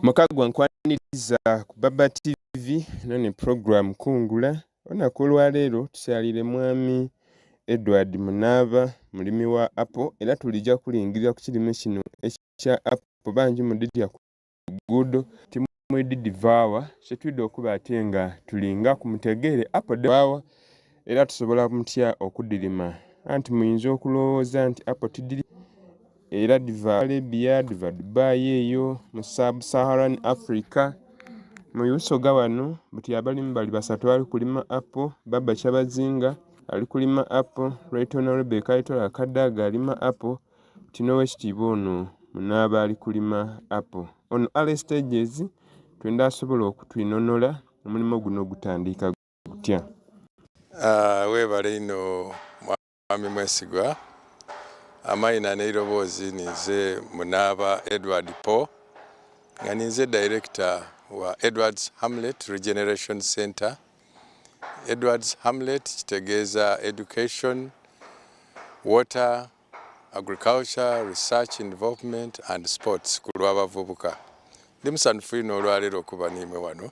Mukagwa nkwaniriza ku Baba TV eno ni program Kungula. Olunaku olwaleero tukyalire mwami Edward Munaaba mulimi wa apple era tulija kulingirira ku kirime kino ekya apple bangi mudhirya ku luguudo timwidhi dhivaawa kyetwidha okuba ate nga tulingaku mutegeere apple dhivaawa era tusobola mutya okudhirima anti muyinza okulowooza nti apple tidhiri era dhiva Arabia, dhiva Dubai eyo mu sub Saharan Africa. Mu Busoga ghano buti abalimi bali basatu abali kulima apo, Baba Kyabazinga ali kulima apo, Right Honourable Kaitwala Kadaga alima apo, buti n'owekitiibwa ono Munaaba ali kulima apo. Ono early stages twendha asobole okutwinhonhola omulimo guno gutandika gutya. Webale inho Mwami Mwesigwa, amaina n'eiroboozi ninze Munaaba Edward Paul nga ninze Director wa Edwards Hamlet Regeneration Centre. Edwards Hamlet kitegeeza Education, Water, Agriculture, Research and Development and Sports ku lw'abavubuka. Ndi musanhufu inho olwaleero okuba n'imwe wano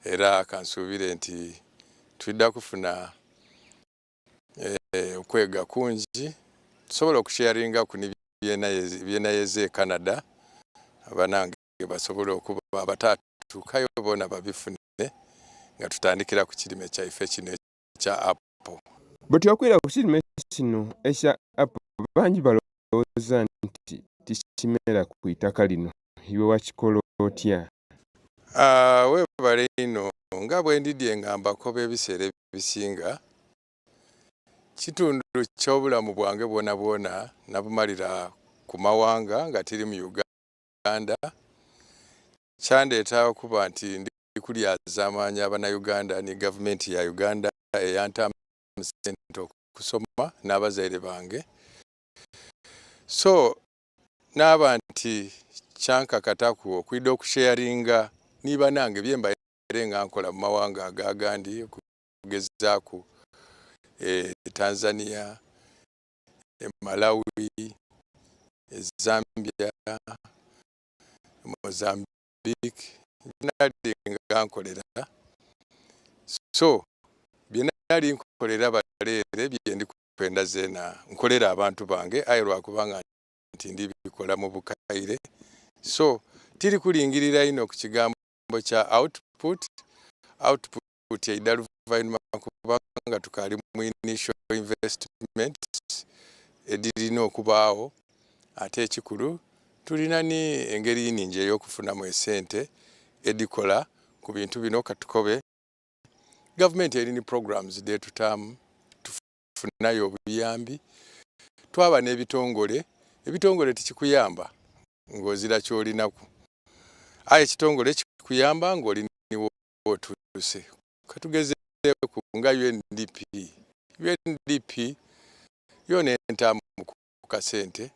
era kansuubire nti twidha kufuna Okwega kungi tusobola okusheyaringaku ni byenayeze e Canada banange basobole okuba abatatukayo bona babifune nga tutandikira ku kirime kyaife kino ekya apple. Buti okwira ku kirime kino ekya apple bangi balowooza nti tikimera ku itaka lino. Iwe wakikola otya? Webale inho. Nga bwendidhye nga mbakoba ebiseera ebisinga, kitundu ky'obulamu bwange bwonabwona nabumalira ku mawanga nga tiri mu Uganda. Kyandeeta okuba nti ndi kulyazaamaanya Abanauganda ni gavumenti ya Uganda eyantaamu sente okusoma n'abazaire bange. So naaba nti kyankakataku okwidha okusheyaringa ni banange bye mbaire nga nkola mu mawanga ago agandi okugezaaku e Tanzania, e Malawi, e Zambia, e Mozambique gyenali nga nkolera. So byenali nkolera bale ere byendi kwenda zeena nkolere abantu bange aye lwakuba nga nti ndi bikola mu bukaire so tiri kulingirira inho ku kigambo kya output, output eidha luvainhuma kubanga tukaali mu initial investments edhirina okubaagho ate ekikulu tulina ni engeri nhingi ey'okufunamu esente edhikola ku bintu bino katukobe Gavumenti eri ni programs dhetutaamu tufunayo obuyambi, twaba n'ebitongole, ebitongole tikikuyamba nga ozira kyolinaku aye ekitongole kikuyamba nga oli ni wotuuse. Katugezeeku nga UNDP, UNDP yona entaamu ku kasente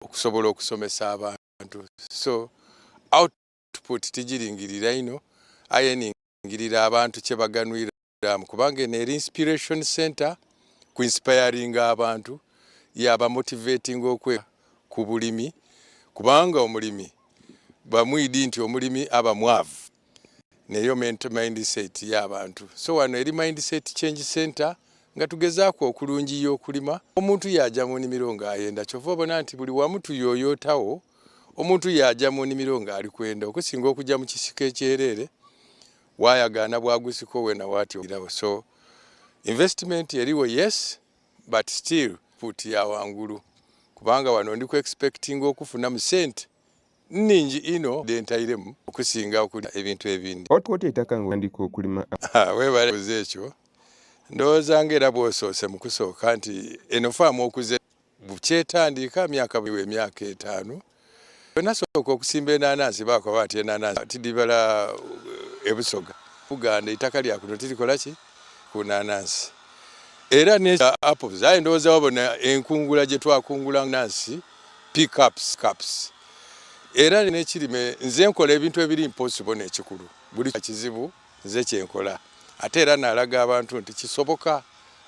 okusobola okusomesa abantu so output tigiringirira inho aye ningirira abantu kye baganwiramu kubanga eno eri inspiration center ku inspiringa abantu yaba motivatinga okwega ku bulimi kubanga omulimi bamwidi nti omulimi aba mwavu neyo mindset y'abantu so wano eri mindset change center nga tugezaaku okulungiya okulima omuntu yaja mu nimiro nga ayenda kyova obona nti buli wamu tuyoyotawo Omuntu yaaja mu nimiro ng'ali kwenda okusinga okuja mu kisiko ekyereere waayagaana bwagusiko weena waatyo oiragho. So investment eriwo yes but still put ya wangulu kubanga wano ndi ku expectinga okufunamu sente nningi inho dhentairemu okusinga okulya ebintu ebindi. Otya eitaka nga otandika okulima. Webale kubuuza ekyo. Ndowooza nga era bwosoose mu kusooka nti eno faamu okuze Bukyetandiika myaka bwe emyaka etaanu bwe nasooka okusimba enanansi baakoba bati enanansi tidhibala e Busoga. Buganda eitaka lya kuno tirikola ki ku nanansi era ne apples aye ndowooza wabona enkungula gye twakungula nansi pick ups cups era n'ekirime nze nkola ebintu ebiri impossible n'ekikulu buli kizibu nze kye nkola ate era nalaga abantu nti kisoboka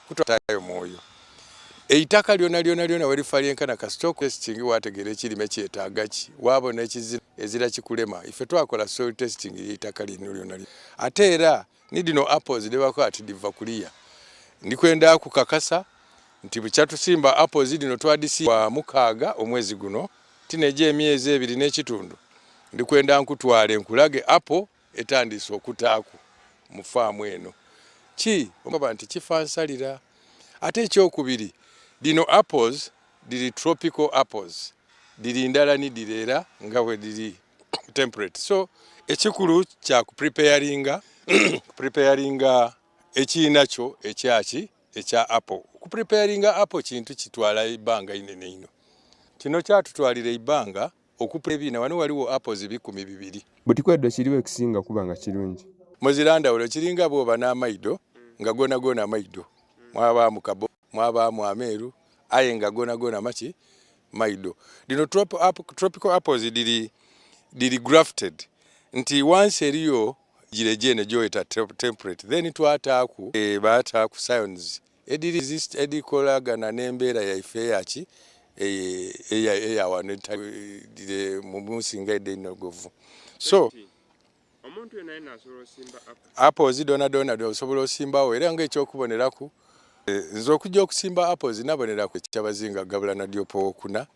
kutatayo mwoyo. Eitaka lyona lyona lyona werifa lyenkana kasita okola testing wategeera ekirime kyetaaga ki, waabona ekizira ezira kikulema. Ife twakola soil testing yeitaka lino lyona lyona. Ate era ni dhino apples dhebakoba ati dhiva kuliya, ndi kwenda kukakasa nti bukya tusimba apples dhino twadhisimba gwa mukaaga omwezi guno, ti nejo emyezi ebiri n'ekitundu, ndi kwenda nkutwale nkulage apple etandiise okutaaku mu faamu eno. Ki oba nti kifa nsalira. Ate ekyokubiri dhino apples dhiri tropical apples, dhiri ndala ni dhire era nga bwe dhiri temperate. So ekikulu kya kupreparinga kupreparinga ekiina kyo ekyaki ekya apple. Okupreparinga apple kintu kitwala eibanga inene inho. Kino kyatutwalira eibanga Okupima ebiina wano waliwo apples 200. Buti kwedho kiriwo ekisinga kuba nga kirungi? Muzira ndhawulo kiringa bwoba n'amaido nga gonagona maido. Mwabaamu kabo, mwabaamu ameeru aye nga gonagona maki? Maido. Dhino tropical apples dhiri dhiri grafted nti wansi eriyo gire gyene gyoyeta temperate then twataaku baataaku scions edhiri resist edhikolagana n'embeera yaife eyaki eya eya wano etali mu nsi nga edho einhogovu. So Omuntu yenayena asobola osimba apple? Apples dhonadhona osobola osimbagho era nga ekyokuboneraku nze okugya okusimba apples naboneraku Kyabazinga Gabula Nadiope owokuna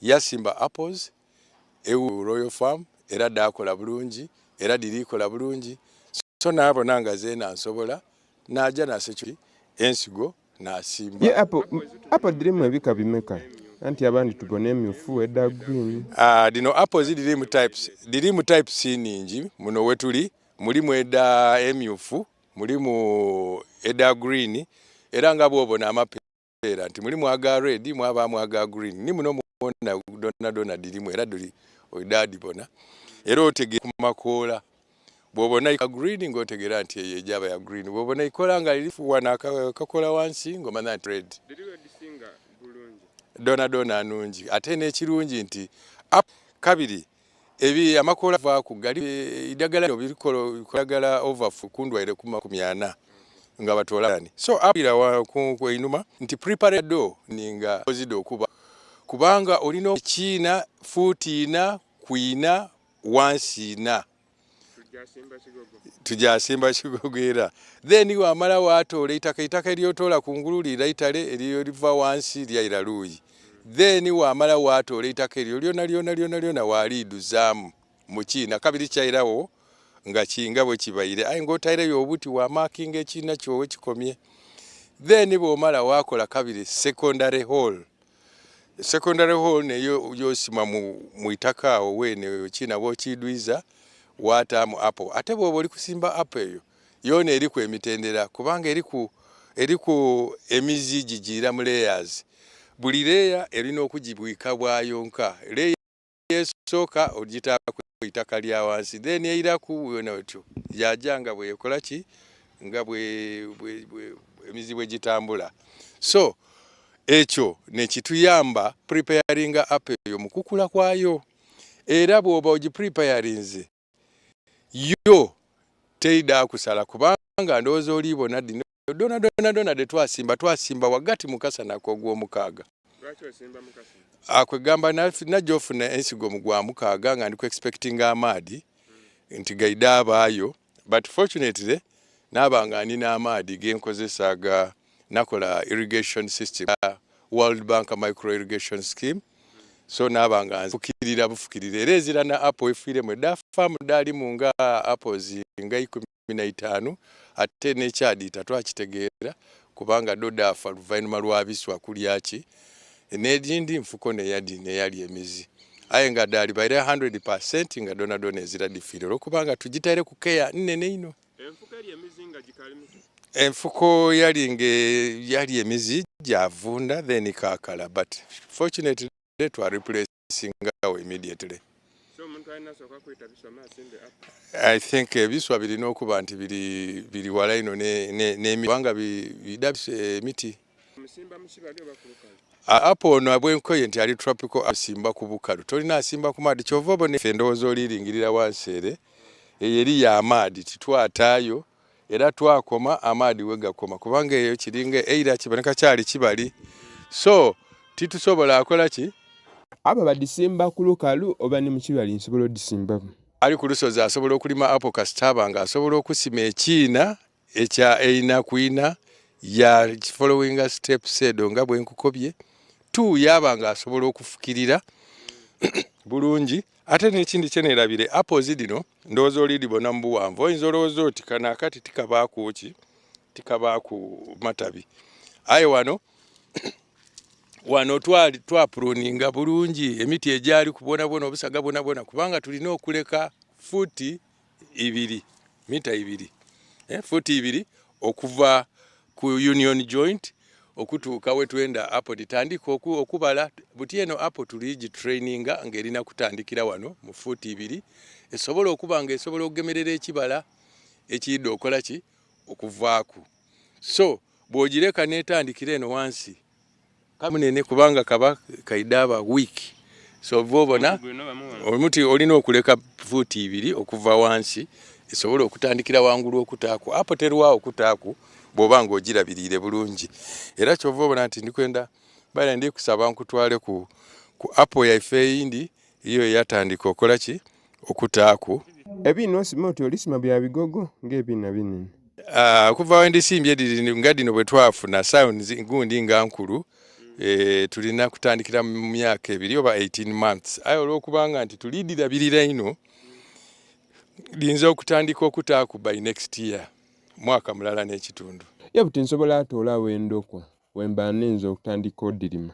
yasimba apples ewu Royal Farm era dhaakola bulungi era dhiri kola bulungi so naabona nga zeena nsobola naaja nasekyo ensigo naasimba. Ye apple, apple dhirimu ebika bimeka? Anti abandi tubona emyufu, edha green. Ah, dhino apples dhirimu types, dhirimu types nhingi muno wetuli. Mulimu edha emyufu, mulimu edha green era nga bwobona amape era nti mulimu aga red mwabaamu aga green ni muno mwona dhonadhona dhirimu era dhiri oidha dhibona era otegeera ku makoola bw'obona ega green ng'otegeera nti eyo ejaaba ya green bw'obona eikoola nga liri wano akakola wansi ng'omanya nti red. Dhonadhona nungi ate n'ekirungi nti kabiri ebi amakoola vaaku gali eidagala lino likola over ku ndwaire ku makumi ana nga batoola so abira ku einhuma nti prepare do ninga ozida okuba kubanga olina ekiina fuuti ina ku ina wansi ina tujasimba kigogo era then wamala watoola eitaka eitaka eryotoola kungulu liira itale eryo liva wansi lyaira luuyi then wamala watoola eitaka eryo lyona lyona lyona lyona waliidhuzaamu mu kiina kabiri kyairawo nga kinga bwe kibaire aye nga otaireyo obuti wamakinga ekiina kyo wekikomye then bwomala wakola kabiri secondary hole secondary hole neyo yosima mu, mu itaka awo wene ekiina bwokidwiza wataamu apple ate bwoba oli kusimba apple eyo yoona eriku emitendera kubanga eriku eriku emizi gijiira mu layers buli layer erina okugibwika bwayonka layer esooka ogitaaku eitaka lya wansi then eiraku yona otyo yaja nga bwekola ki nga bwe, bwe, bwe emizi bwe gitambula so ekyo nekituyamba preparinga apple eyo mu kukula kwayo era bw'oba ogipreparinze yo teida kusala kubanga ndowooza olibona dhino dona dona dona de twasimba twasimba wagati mu kasana ak'ogwomukaaga akwegamba najja ofuna ensigo mu gwa mukaaga nga ndi ku expectinga amaadi nti gaida abaayo but fortunately naaba nga nina amaadi genkozesa ga nakola irrigation system World Bank micro irrigation scheme so naaba nga nfukirira bufukirira era ezira na apple efiiremu edha faamu dhaalimu nga apples nga 15 ate n'ekyadiita twakitegeera kubanga dho dhaafa luvainhuma lwa biswa kulya ki n'edhindi nfuko neyadi neyali emizi aye nga dhaalibaire 100% nga dhonadhona ezira dhifiire olw'okuba nga tugitaire ku keya nnene inho. Enfuko yali nga yali emizi gyavunda then kaakala but fortunately twa replacingawo immediately. I think ebiswa birina okuba nti biri biri wala ino kubanga bida emiti. Apple ono abwenkoye nti ali tropical asimba ku bukalu tolina asimba ku maadhi kyova obona ife endowooza oliringirira wansi ere eyo eri ya maadhi titwataayo era twakoma amaadhi we gakoma kubanga eyo kiringa eira kiboneka kyali kibali. So titusobola akola ki? Abo badhisimba ku lukalu oba ni mu kibali nsobola odhisimbamu. Ali ku lusozi asobola okulima apo kasita aba nga asobola okusima ekiina ekya eina ku ina ya followinga steps edo nga bwe nkukobye. Tu yaaba nga asobola okufukirira bulungi. Ate n'ekindi kye neerabire, apples dhino ndowooza oli dhibona mu buwanvu, oyinza olowooza oti kano akati tikabaaku ki, tikabaaku matabi. Aye wano wano twali twapruninga bulungi emiti egyaliku bwonabwona, obusaga bwonabwona, kubanga tulina okuleka futi ibiri, mita ibiri, futi ibiri okuva ku union joint okutuuka we twenda apple ditandika okubala. Buti eno apple tuli gitraininga ng'erina kutandikira wano mu futi ibiri, esobola okuba nga esobola okugemerera ekibala ekiidha okola ki okuvaaku. So bw'ogireka n'etandikira eno wansi kamunene, kubanga kaba kaidaba weak. So ova obona omuti olina okuleka futi ibiri okuva wansi esobola okutandikira wangulu okutaaku. Apo terwawo okutaaku bw'oba nga ogirabiriire bulungi. Era kyova obona nti ndikwenda bale ndi kusaba nkutwale ku apple yaife eyindi iyo eyatandika okola ki okutaaku. Ebiina osima oti olisima bya bigogo ng'ebiina binene. Okuva we ndisimbye dhiri nga dhino bwe twafuna sounds gundi nga nkulu, tulina kutandikira mu myaka ebiri oba 18 months. Aye olw'okubanga nti tulidhirabirira inho, dhiyinza okutandika okutaaku by next year, mwaka mulala n'ekitundu. Ye buti nsobola atoolawo endokwa wemba ninza okutandika odhirima.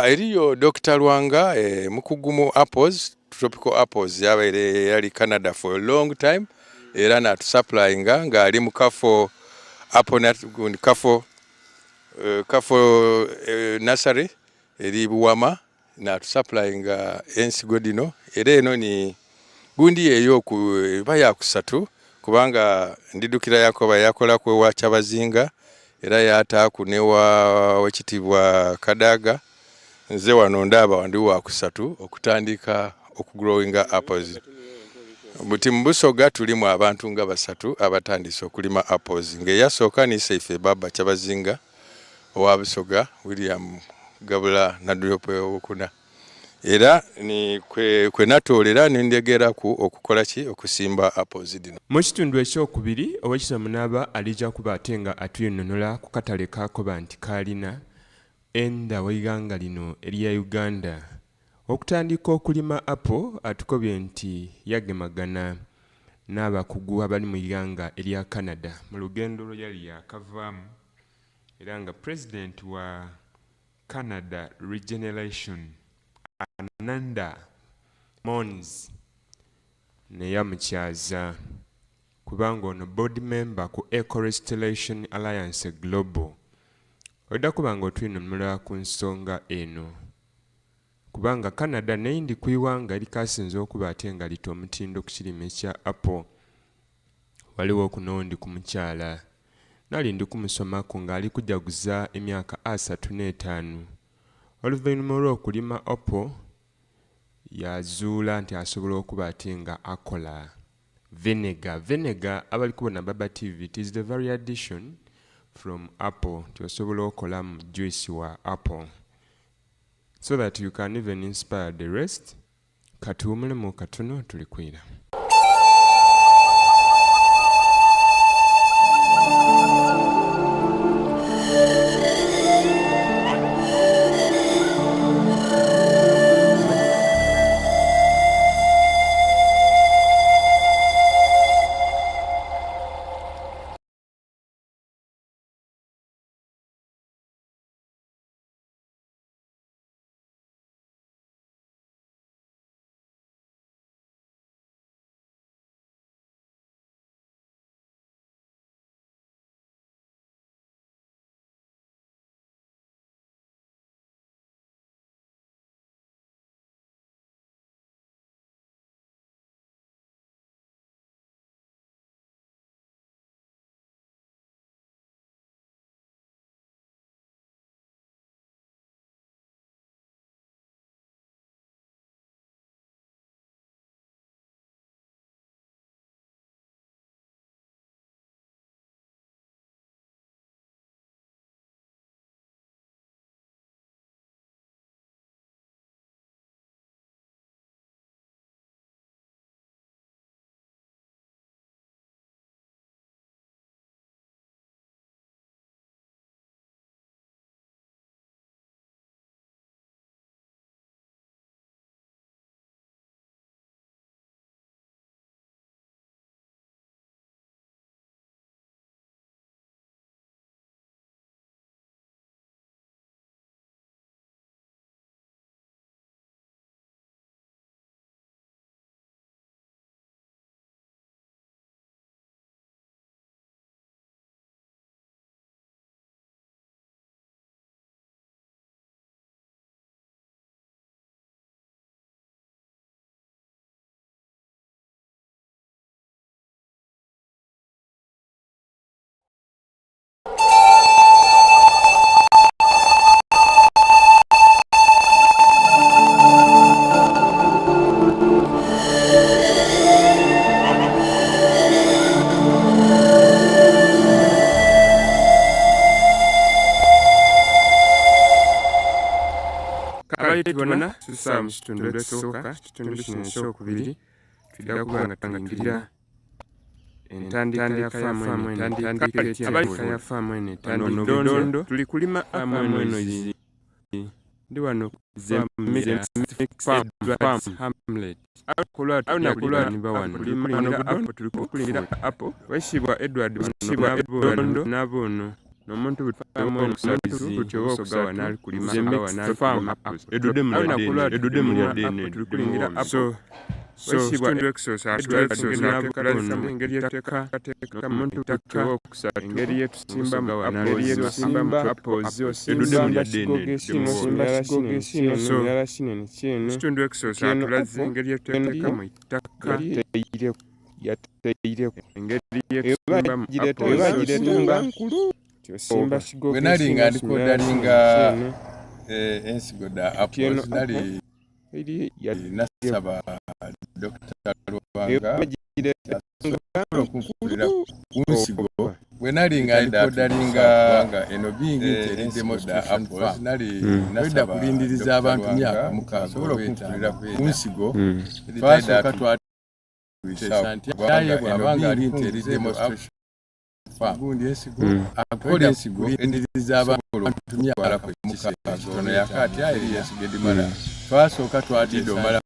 Eriyo Dr. Lwanga, mukugu mu apples, tropical apples, yabaire yali Canada for a long time, era n'atusupplyinga ng'ali mu kafo apple kafo kafo nursery eri Buwama, n'atusupplyinga ensigo dhino. Era eno ni gundi eyoku eba yakusatu, kubanga ndidukira yakoba yakolaku ewa Kyabazinga, era yataaku n'ewa Wekitiibwa Kadaga. Nze wano ndaba ndi wakusatu okutandika okugrowinga apples. Buti mu Busoga tulimu abantu nga basatu abatandise okulima apples, ng'eyasooka ni Seife Baba Kyabazinga owa Busoga William Gabula Nadiope owokuna. Era ni kwe natoolera nindegeraku okukola ki okusimba apples dhino. Mu kitundu ekyokubiri, Owekitiibwa Munaaba alija kuba ate nga atwinunula ku katale kakoba nti kaalina enda w'eighanga lino erya Uganda. Okutandika okulima apple atukobye nti yagemagana n'abakugu abali mu ighanga erya Canada mu lugendo lwe yali yakavaamu, era nga pulezidenti wa Canada Regeneration Ananda Mons neyamukyaza, kubanga ono board member ku Eco Restoration Alliance Global. Oidha kuba nga otwinunula ku nsonga eno, kubanga Canada n'eyindi ku ighanga erikasinze okuba ate nga lita omutindo ku kirime kya apple. Waliwo ku n'owundi ku mukyala nali ndi kumusomaku ng'ali kujaguza emyaka 35 oluvannyuma olw'okulima apple, yazuula nti asobola okuba ate nga akola vinegar. Vinegar abali kubona Baba TV, it is the very addition from apple, nti osobola okolamu juice wa apple so that you can even inspire the rest. Katuwumulemu katono, tuli kwira. tubona tusa mu kitundu ekisooka, kitundu kino ekyokubiri twidha kuba nga tulingirira entandika ya faamu eno etandika etya ya faamu eno etandika Budondo tuli kulima faamu eno ndi wano Wesibwa Edward Nabono n'omuntu Engeri yetusimbamu ekitundu ekisoosa atulaze engeri yetuteekamu eitaka Bwe nali nga ndi kwodalinga ensigo dha apples nali nasaba Dokita Lwanga asobole okunfunira ku nsigo. Bwe nali nga ndi kwodalinga kubanga eno bingi nti eri demonstration farm nali nasaba kulindiriza abantu myaka mukaaga oba etaano ku nsigo. Twasooka twatuusa nti aye bw'aba nga ali nti eri demonstration gundi ensigo akola ensigo endiriza abantu myaka mukaaga ono yakaati aye ensigo edimala twasooka twatidde omala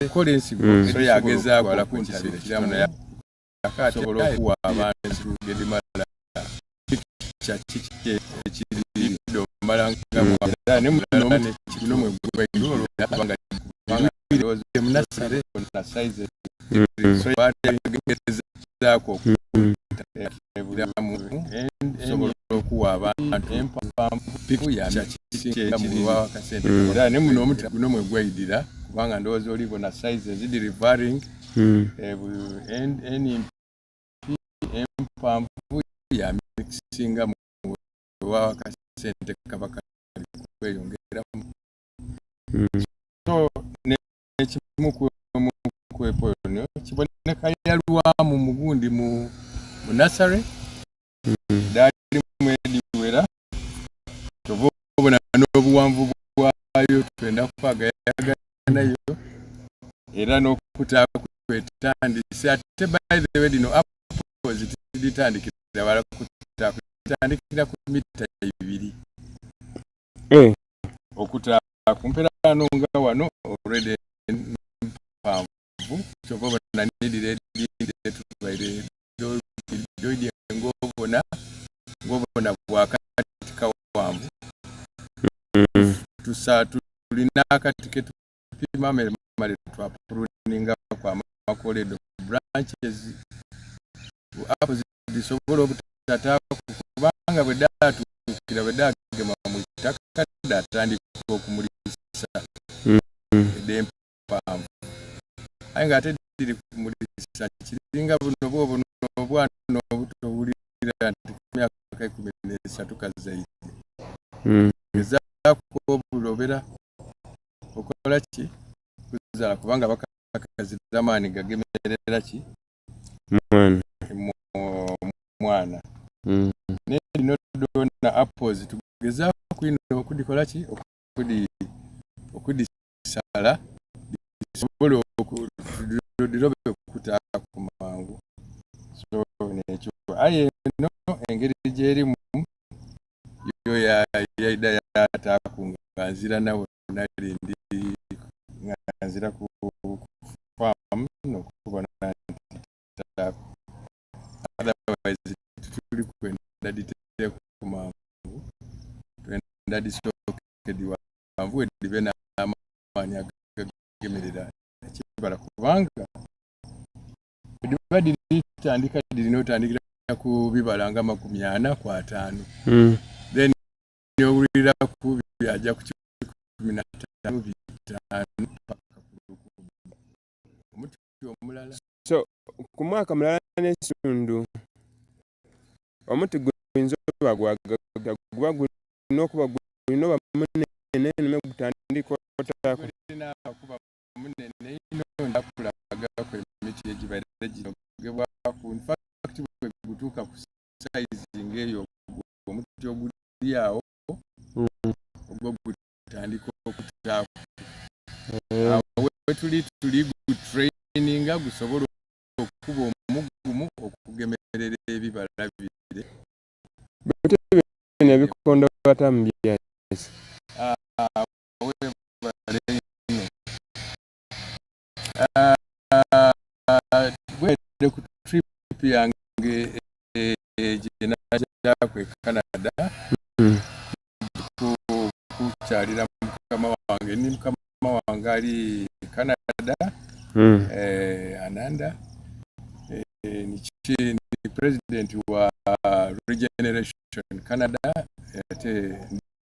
akola ensigo so yagezaako okuntabikiramu akasobola okuwa abantu edimala kiki ekiri omala nga ne muno mwegwa okuwa abantu era ne muno omuti guno mwe gwayidira kubanga ndowooza olibona sizes diri varying enimpi empanvu ya mixinga wewawa akasente kaba kali kweyongeramu. So nekimu kwepo ono kiboneka yalwamu mugundi mu nasare daali mwediwera kyova obona n'obuwanvu bwayo twenda kwagayaganayo era n'okutaaku kwetandise. Ate by the way, dino apples tiditandikira wala kutaaku, ditandikira ku mita 2 okutaaku mperaano nga wano already mpanvu, kyova obona nidira edindi etubaire doidye ng'obona bwakati kawanvu. Tusa tulina akati ketupima male twapruninga ku amakola edo branches apples disobola obutataaku kubanga bwe daatuukira bwe daagema mu ttaka datandika okumulisa ed'empanvu, aye ng'ate diri kumulisa kiringa buno bwobona obwana obuto owulira nti ku myaka 13 kazaire gezaaku obulobera okola ki kuzaala kubanga bakakazira amaani gagemerera ki mwana mwana. Naye dino dona apples tugezaaku ino okudikola ki okudisala disobole dirobe okutaaku mangu. So nekyo aye eno engeri gyerimu yo yaida yataaku nga nzira nawe nali ndi nga nzira ku farm nokubona nti taaku, otherwise tuli kwenda diteeku mangu, twenda disooke diwanvu dibe n'amaanyi agagemerera ekibala kubanga bwediba diritandika dirina otandikira ku bibala nga 40 ku 50, then owulira ku byaja ku 15, 5 paka ku 1000 omuti omulala. So ku mwaka mulala n'ekitundu omuti guyinza oba gwagaga guba gulina okuba gulina oba munene nume gutandika otaako. Gulina kuba munene ino ndakulagaku emiti egibaire ginogebwaku. Infact bwe gutuuka ku size ng'eyo omuti guli agho ogwo gutandika okutaaku. Awo wetuli tuli gutraininga gusobole okuba omugumu okugemerera ebibala bire. Bino ebikondo batamu byaki? Webale inho. Bwede ku trip yange gyenajaku e Canada kukyalira mukama wange, ni mukama wange ali Canada, Ananda, ni president wa Regeneration Canada, ate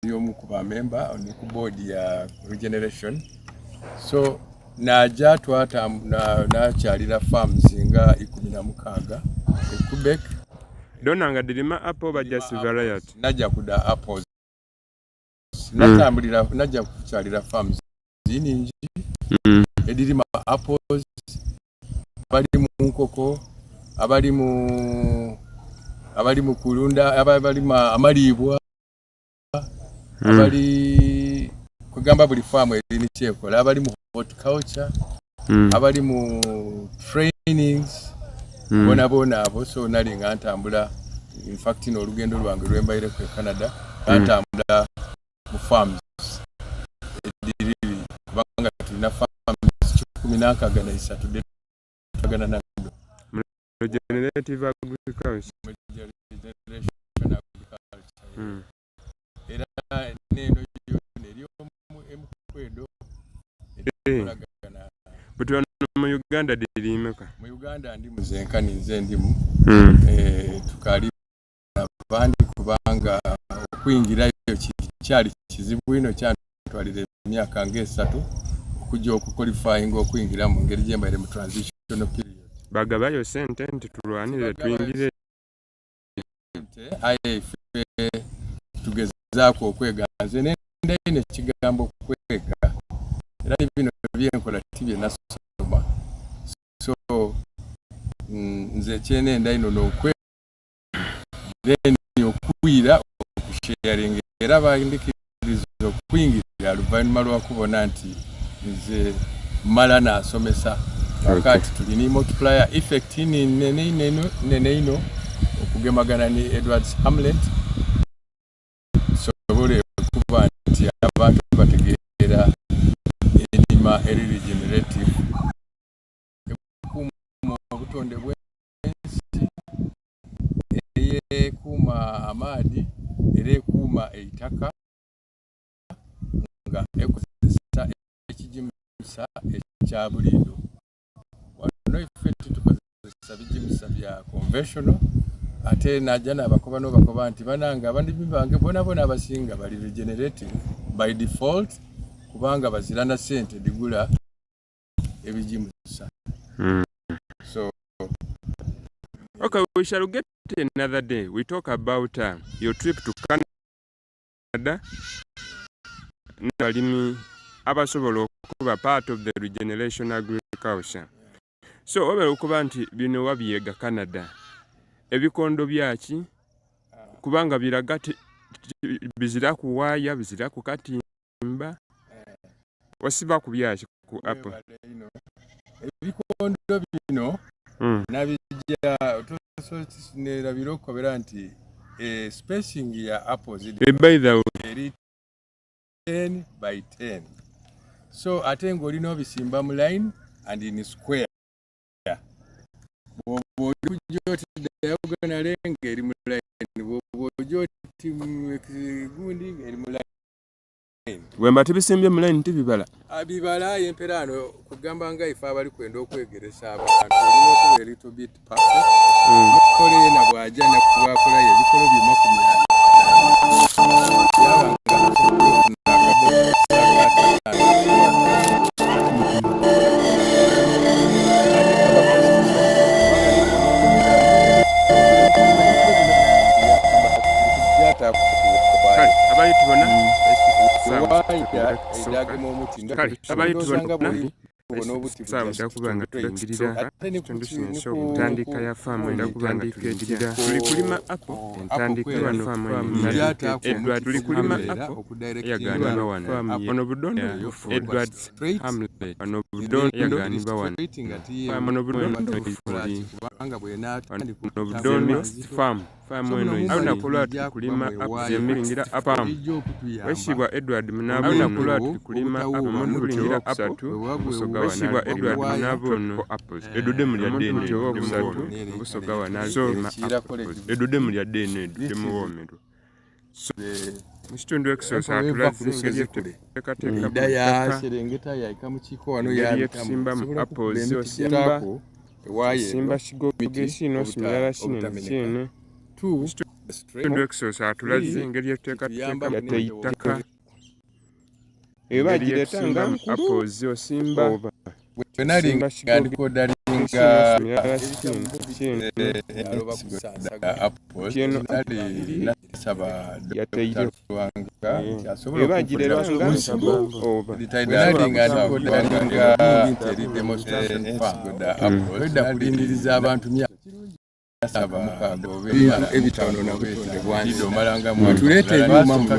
ndi omu ku ba member ndi ku board ya Regeneration. So naja nakyalira farms nga 16 e Quebec. Dhona nga dhirima apple oba just variety? Naja ku da apples. Natambulira naja kukyalira farms ningi edhirima apples, abali mu nkoko, abali mu kulunda, abalima amalibwa, abali kugamba buli faamu eri ni kyekola, abali mu horticulture, abali mu trainings, bona bona abo. So nali nga ntambula, in fact n'olugendo lwange lwembaireku e Canada ntambula mu farms edhiri, kubanga tulina farms 163 dhetulagana nadho. Regenerative agriculture. Regeneration agriculture. Era neno yona eri emukwedo ekolagana. Buti wano mu Uganda dhiri imeka? Mu Uganda ndi muzenka, ninze ndimu. Tukali abandi kubanga okwingirayo kyali kizibu inho, kyantwalira emyaka nga 3 okujja okuqualifyinga okwingira mu ngeri gyembaire mu transitional period. Bagabayo sente nti tulwanire twingire? Aye ife tugezaaku okwega. Nze nenda inho ekigambo kwega, era bino byenkola ti bye nasoma, so nze kyenenda inho n'okwega, then okwira okusharinga, era bandikiriza okwingira luvannyuma lwa kubona nti nze mala nasomesa. Kakati tuli ni multiplier effect nene ino okugemagana ni Edwards Hamlet, sobole okuba nti abantu bategeera enima eri regenerative, ekuuma obutonde bw'ensi, eyekuuma amaadhi, era ekuuma eitaka nga ekozesa ekigimusa ekya buliidho. Wano ife titukozesa bigimusa bya conventional, ate naja nabakoba nobakoba nti banange abalimi bange bonabona abasinga bali regenerative by default, kubanga bazira na sente dhigula ebigimusa. So Okay, we shall get another day. We talk about your trip to Canada n'abalimi abasobola okuba part of the regeneration agriculture. So obeera okuba nti bino wabyega Canada, ebikondo byaki? Kubanga biraga bizira kuwaaya, bizira kukatimba, wasiba ku byaki ku apple? Ebikondo bino nabijja nerabira okukobera nti spacing ya apples By the way, eri 10 by 10, so ate ng'olina obisimba mu line and in square. Bw'oba oli kujja oti diagonally ng'eri mu line, bw'oba ojja oti gundi ng'eri mu line. Bwemba tibisimbye mu line tibibala? Bibala emperaano kugamba nga ife abali kwenda okwegeresa abantu olina okuba a little bit perfect. Mukole yena bw'ajja bwakolayo ebikolo bye 40 yaba nga asobola okufuna akabokisi ak'ataano. Ate kaba Kale abali tubona Waya edagema omuti Kale abali tubona. Sawa kuba nga tulingirira ekitundu kino eky'okutandika ya faamu eno kutandika etya? Tuli kulima apo entandika ya faamu eno Edward tuli kulima apo eyagaanibwa wano ono Budondo Edward Hamlet ono Budondo eyagaanibwa wano ono Budondo Bufuli ono Budondo Farm Faamu eno olunaku olwa tuli kulima apo farm Wesibwa Edward Munaaba olunaku olwa tuli kulima apo omuntu buti owokusatu Busoga Wesibwa Edward Munaaba ono omuntu buti owokusatu Busoga wano ali kulima apples Edhude mulya dheene edhude muwoomerwa So mu kitundu ekisoose atulaze engeri yetuteekateekamu eitaka, engeri yetusimbamu apples Osimba osimba kigogo ekiino osimira kinene kyene. Mu kitundu ekisoose atulaze engeri yetuteekateekamu eitaka, engeri yetusimbamu apples Osimba osimba kigogo Tuleeta ebyuma muno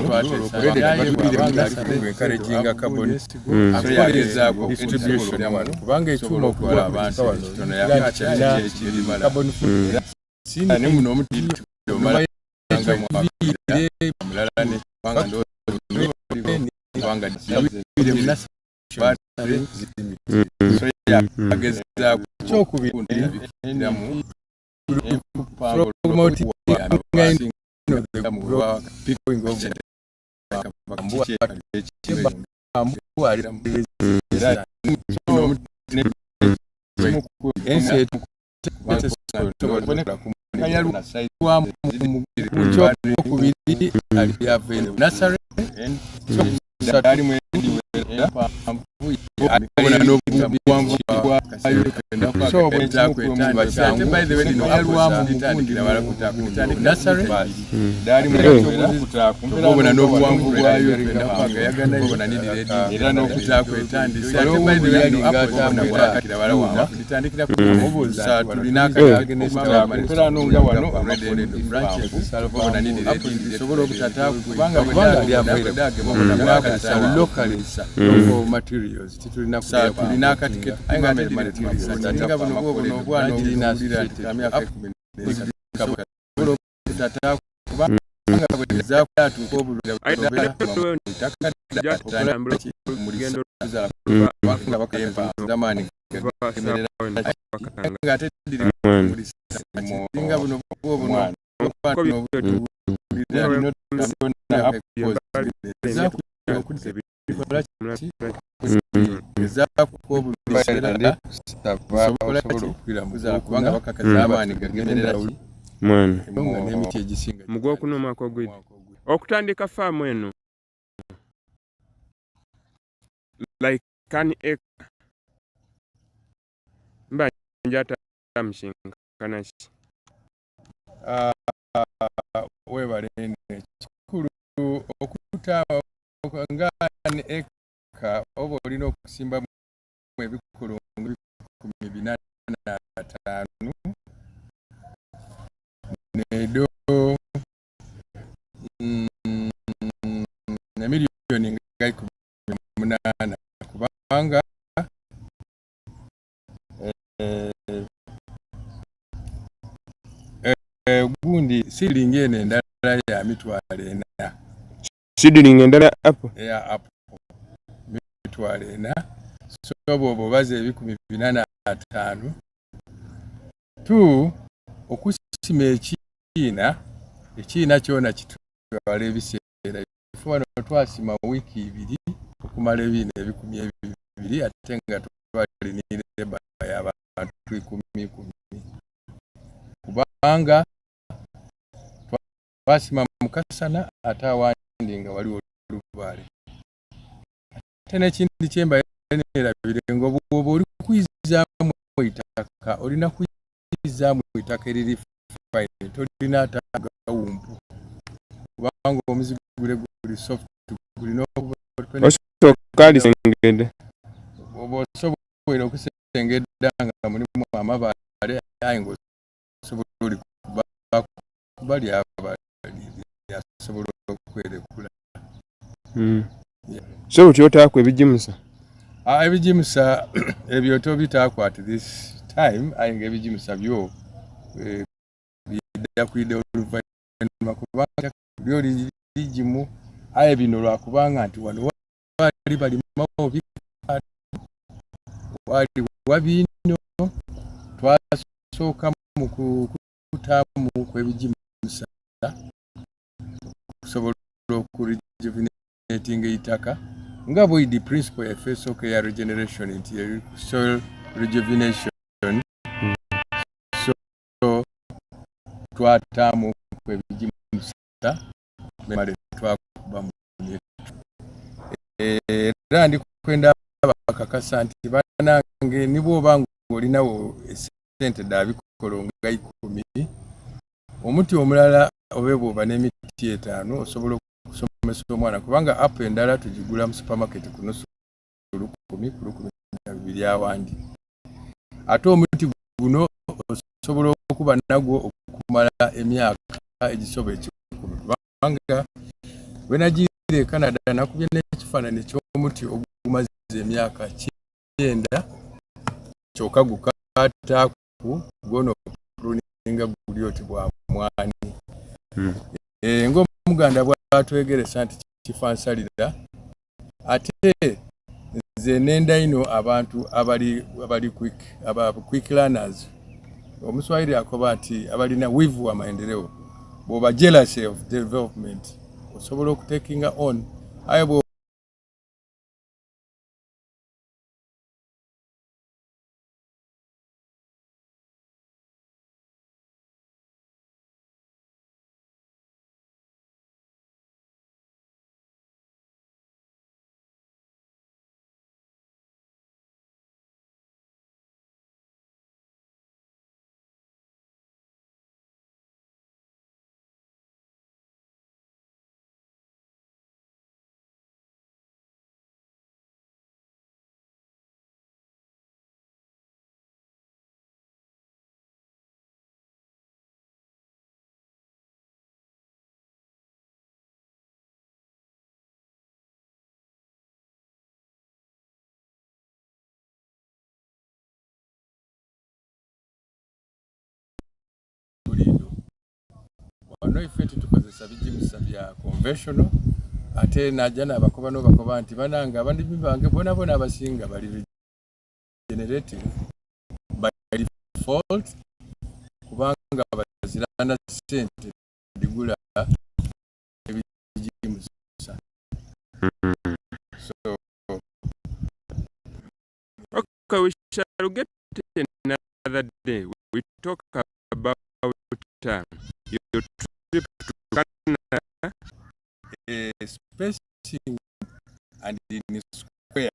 kubanga ekyuma okukola abantu Mu gwokuna omwaka ogwidha okutandika faamu eno like an acre mba njatamu kyenkana ki? Webale inho ekikulu okuta nga eka oba olina okusimbamu ebikulungo 405 nedo emiliyoni nga 18 kubanga gundi seedling eno endala ya mitwalo ena. Seedling endala ya apple? Eya apple mitwalo ena. So bwoba obaza 405 tu okusima ekiina, ekiina kyona kitwala ebiseera. Ife wano twasima wiiki ibiri okumala ebiina 20 ate nga twali ni leba y'abantu ikumi ikumi kubanga twasima mu kasana ate awandi nga waliwo olubaale. Ate n'ekindi kyemba nerabire nga obwoba oli kwizaamu eitaka olina kwizaamu eitaka eriri fine, tolina ate agawumpu kubanga omuzigo gule guli soft gulina okuba Osooka alisengedde. Oba osobola. Owaire okusengedda nga mulimu amabaale aye nga osobola olikuba kuba lyaba lyasobola okwerekula. So buti otaaku ebigimusa? Ah, ebigimusa ebyo tobitaaku at this time, aye nga ebigimusa byo eh, bidda kwidha oluvannyuma kubanga lyo ligimu, aye bino lwakubanga nti wano waali balimawo bikaali, waali wabi inho, twasooka mu kutaamu ebigimusa okusobola okurejuvenatinga eitaka nga bweidi principle yaife esooka eya regeneration nti soil rejuvenation. So twataamu ebigimusa memale twakubamu. Era ndi kwenda bakakasa nti banange ni bwoba nga olinawo esente dha bikolo nga ikumi, omuti omulala obe bwoba n'emiti etaanu osobola okusomesa omwana, kubanga apple endala tugigula mu supermarket ku nusu lukumi ku lukumi na bibiri awandi. Ate omuti guno osobola okuba nagwo okumala emyaka egisoba ekikumi, kubanga bwe nagiire e Canada nakubye n'ekifaananyi eky'omuti ogumaze emyaka kyenda kyoka gukataaku gwona opruninga guli oti bwa mwani. Ng'Omuganda bwatwegeresa nti kifa nsalira, ate nze nenda inho abantu abali abali quick, aba quick learners. Omuswahili akoba nti abalina wivu wa maendeleo, bwoba jealousy of development osobola okutekinga on, aye bwo buliidho. Wano ife titukozesa bigimusa bya conventional, ate naja nabakoba nobakoba nti banange abalimi bange bonabona abasinga bali regenerative by default, kubanga bazirana sente dhigula ebigimusa. So Okay, we shall get another day. We talk about your trip to Canada. Spacing and in square.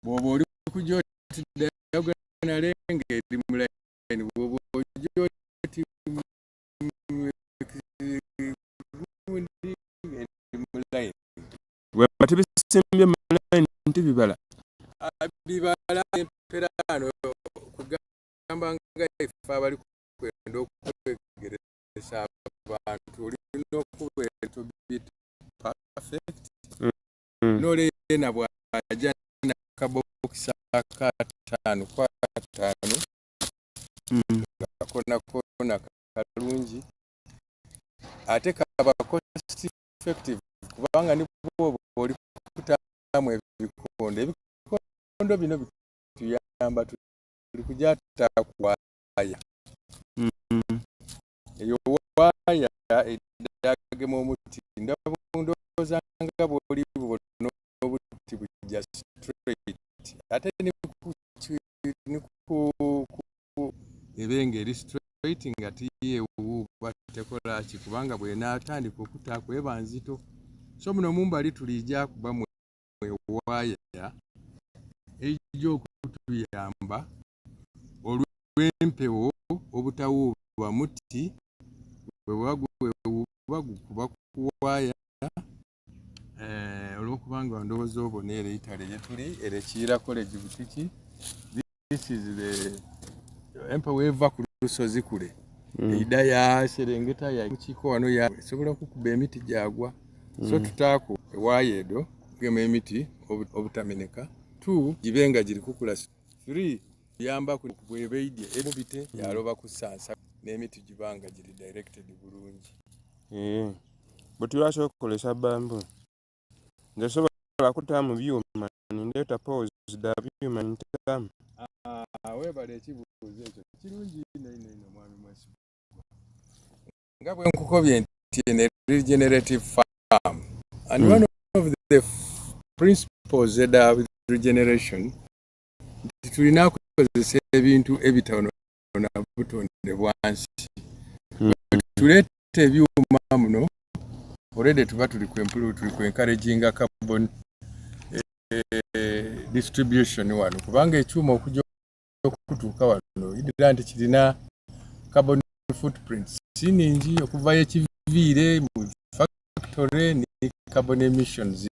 Bw'oba oli kujja oti diagonal ng'eri mu line, bw'oba ojja oti gundi ng'eri mu line. Bweba tebisimbye mu line tibibala. Bibala emperaano kugamba nga ife abali kwenda okwegeresa abantu olina okubeera to be perfect. N'ole yena bw'ajja n'akabokisi ak'ataano ku ataano nga koona koona kalungi, ate kaba cost effective kubanga ni bw'oba oli kutaamu ebikondo, ebikondo bino bituyamba tuli kuja tutaaku waaya. Eyo waaya edhagema omuti, ndowooza nga bw'oli bubona obuti bujja straight, ate ni ku ebe nga eri straight nga tiyewuuba tekola ki, kubanga bw'enaatandika okutaaku eba nzito. So muno mumbali tuliija kubamu ewaaya eija okutuyamba olw'empewo obutawuuba muti, bweguba gwewuuba gukuba ku waaya. okuba nga ndowooza obona ere eitale ye tuli ere Kiira College Butiki. This is the empewo eva ku lusozi kule eida yaserengeta yakiiko wano esobola okukuba emiti gyagwa. So tutaaku ewaya edho okugema emiti obutameneka, two gibe nga giri kukula, three yambaku bweba eidye emubite yaloba kusansa n'emiti giba nga giri directed bulungi. Buti lwaki okozesa bamboo? Nze sobola kutaamu byuma nindeeta poles dha byuma nintaamu. Webale ekibuuzo ekyo kirungi inho inho inho mwami Mwesigwa. Nga bwe nkukobye nti eno regenerative farm and one of the principles edha regeneration nti tulina okukozesa ebintu ebitonoona butonde bwansi. Tuleeta ebyuma muno already tuba tuli ku tuli ku encouraginga carbon distribution wano, kubanga ekyuma okujja okutuuka wano idira nti kirina carbon footprint si ningi okuva yekiviire mu factory ni carbon emissions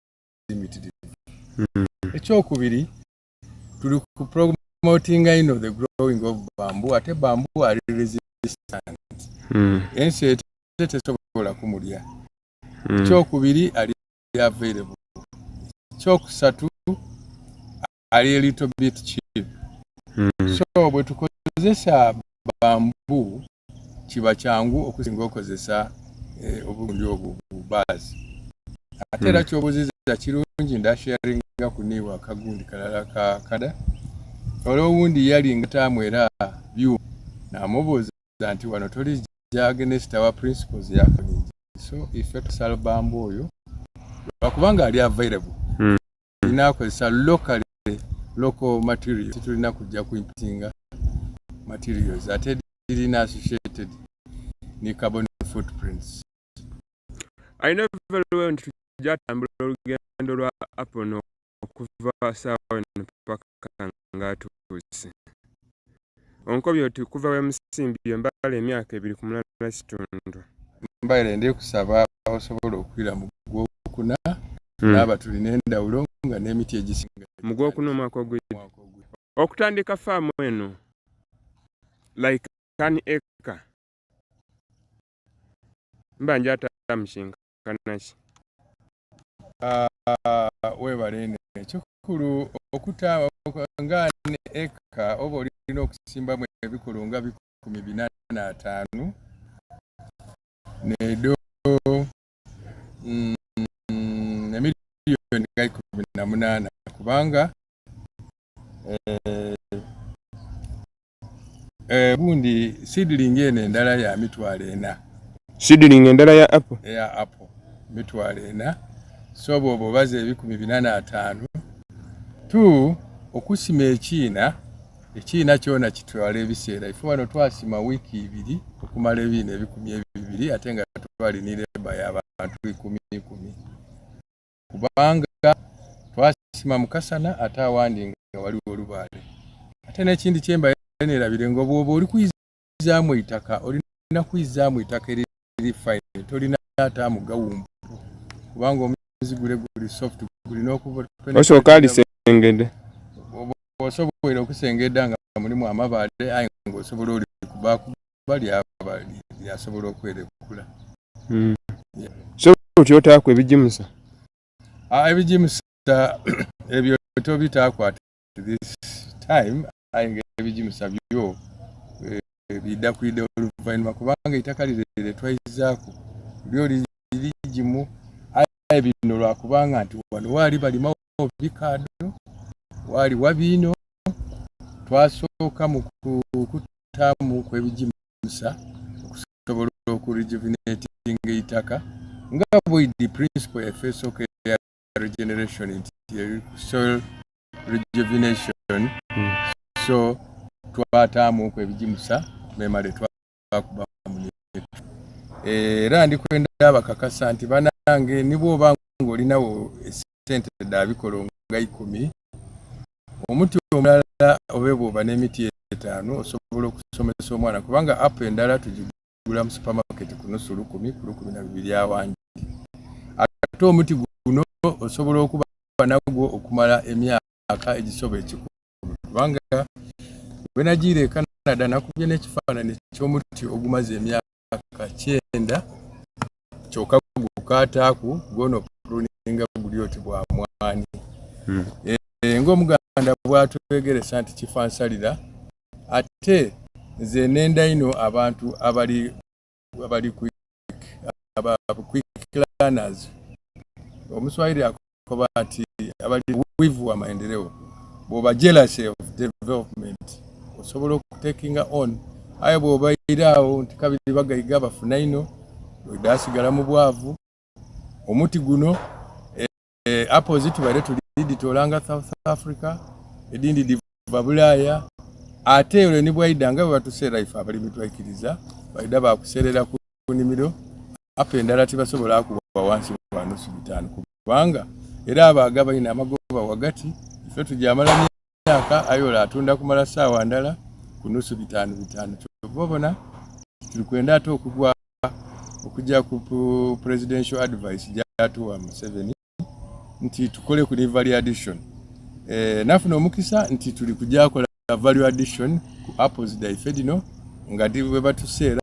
limited. Ekyokubiri, tuli ku promoting ino the growing of bamboo, ate bamboo ali resistant, ensi ete tesobola kumulya. Ekyokubiri, ali available. Ekyokusatu, ali a little bit cheap. So bwe tukozesa bamboo kiba kyangu okusinga okozesa obugundi obwo bubaazi. Ate era kyobuuziza kirungi, ndasharinga ku niiwe akagundi kalala ka kada ole owundi yali ngataamu era byuma, namubuuza nti wano tolijja against our principles yakoningi. So ife tusala bamboo oyo lwakubanga ali available, tulina akozesa locally, local material, titulina kujja ku importinga materials ate dirina associated ni carbon footprints. I know very well nti tujja tambula olugendo lwa apple okuva saawa eno paka ng'atuuse. Onkobye oti kuva we musimbye embala emyaka 2 ku 8. Mbaire ndi kusaba osobola okwira mu gwokuna, naaba tulina endawulo nga n'emiti egisinga. Mu gwokuna omwaka ogwidde. Okutandika faamu eno, like an acre, mba njataamu kinkana ki? Weebale eno ekikulu okuta nga eka oba olina okusimbamu ebikolo nga 405 nedo emiliyoni nga 18, kubanga gundi seedling eno endala ya 40,000. Seedling endala ya apple? Eya apple 40,000. So bw'oba obaza 405 tu okusima ekiina, ekiina kyona kitwala ebiseera. Ife wano twasima wiiki 2 okumala ebiina 2000, ate nga twali ni labour y'abantu ikumi ikumi, kubanga twasima mukasana ate awandi nga waliwo olubaale. Ate n'ekindi kyemba nerabire nga bw'oba oli kwizaamu eitaka, olina kwizaamu eitaka eriri fine, tolina ataamu gawumpu, kubanga omuzi gule guli soft, gulina okuba Osooka alisengedde. Osobola okusengedda nga mulimu amabaale, aye ng'osobola oli kubakuba lyaba lyasobola okwerekula. So otyo otaaku ebigimusa? Ebigimusa ebyo tobitaaku at this time, aye nga ebigimusa byo bidda kwidda oluvannyuma, kubanga eitaka lire twaizaaku lyo ligimu. Aye bino lwakubanga nti wano waali balimawo bikaado, waali wabiino, twasooka mu kutaamu kw'ebigimusa okusobola okurejuvenatinga eitaka, nga bweidi principle yaffe esooka eya regeneration nti soil rejuvenation. So twataamu okwo ebigimusa, memale twakubamu. Era ndikwenda abakakasa nti banange, ni bw'oba ng'olinawo esente dha bikolo nga 10, omuti omulala, oba bw'oba n'emiti etaano, osobola okusomesa omwana, kubanga apple endala tugigula mu supermarket ku nusu lukumi ku 12,000 awandi. Ate Ate omuti guno osobola okuba nagwo okumala emyaka egisoba ekikumi kubanga bwenagiire e Canada nakubye n'ekifaananyi ky'omuti ogumaze emyaka kyenda kyoka gukaataaku gwona opruninga guli oti bwa mwani. Hmm. E, ng'Omuganda bwatwegeresa nti kifa nsalira ate nze nenda inho abantu abali abali quick aba quick learners. Omuswahili akoba ati abali wivu wa maendeleo, bwoba jealous of development osobola okutekinga on, aye bwobaire awo nti kabiri bagaiga bafuna inho oidasigala mu bwavu. Omuti guno e, apples tubaire tuli dhitoolanga South Africa, edindi dhiva Bulaaya, ate olwo ni bwaidha nga bwe batuseera ife abalimi twaikiriza baidha bakuseerera ku nimiro apple endala tibasobola kuwa wansi wa nusu bitaano kubanga era abo agaba ino amagoba wagati ife tujamala myaka aye ole atunda kumala saawa ndala ku nusu bitaano bitaano kyova obona tuli kwenda ate okugwa okujja ku presidential advice gyatuwa Museveni nti tukole ku value addition. Eh, nafuna omukisa nti tuli kujakola value addition ku apples dhaife dhino nga bwe batuseera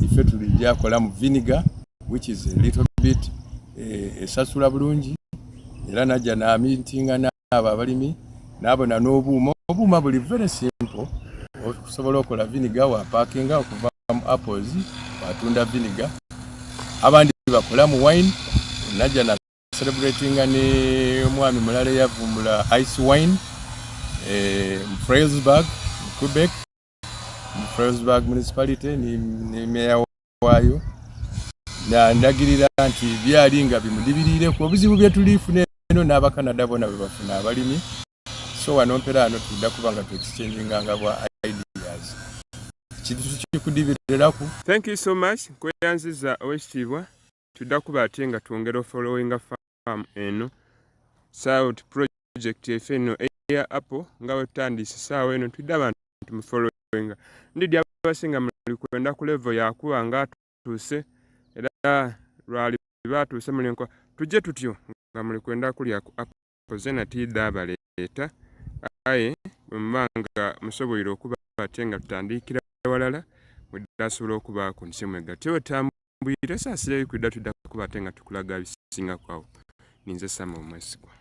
ife tulijakola mu vinegar which is a little bit eh, esasula bulungi era najja namitinga n'abo abalimi n'abona n'obuuma obuuma buli very simple okusobola okola vinegar wa packinga okuva mu apples watunda vinegar abandi bakola mu wine najja na celebratinga ne omwami mulala eyavumbula ice wine eh, mu Frelsburg mu Quebec mu Frelsburg municipality ni, ni meya waayo nandagirira nti byali nga bimudibiriireku obuzibu bye tulifuna eno n'abakanada bona bwe bafuna abalimi so wano mpera ano tudda kuba nga tuexchanginganga bwa ideas kintu kikudibiriraku. Thank you so much nkweyanziza owekitiibwa tudda kuba ate nga twongera ofollowinga farm eno south project efe eno eya apple nga bwetutandiise saawa eno twidde abantu mufollowinga ndidi abasinga muli kwenda ku level yakuba nga atuuse era lwali batuuse muli nkola tujje tutyo nga muli kwenda kulya ku apple zena tiidha abaleeta aye bwemuba nga musoboire okuba ate nga tutandiikira walala mwidhasobola okubaaku nti mwegatye wetambwire saasira ebikwidha twidha kuba ate nga tukulaga bisingaku awo ninze Samuel Mwesigwa.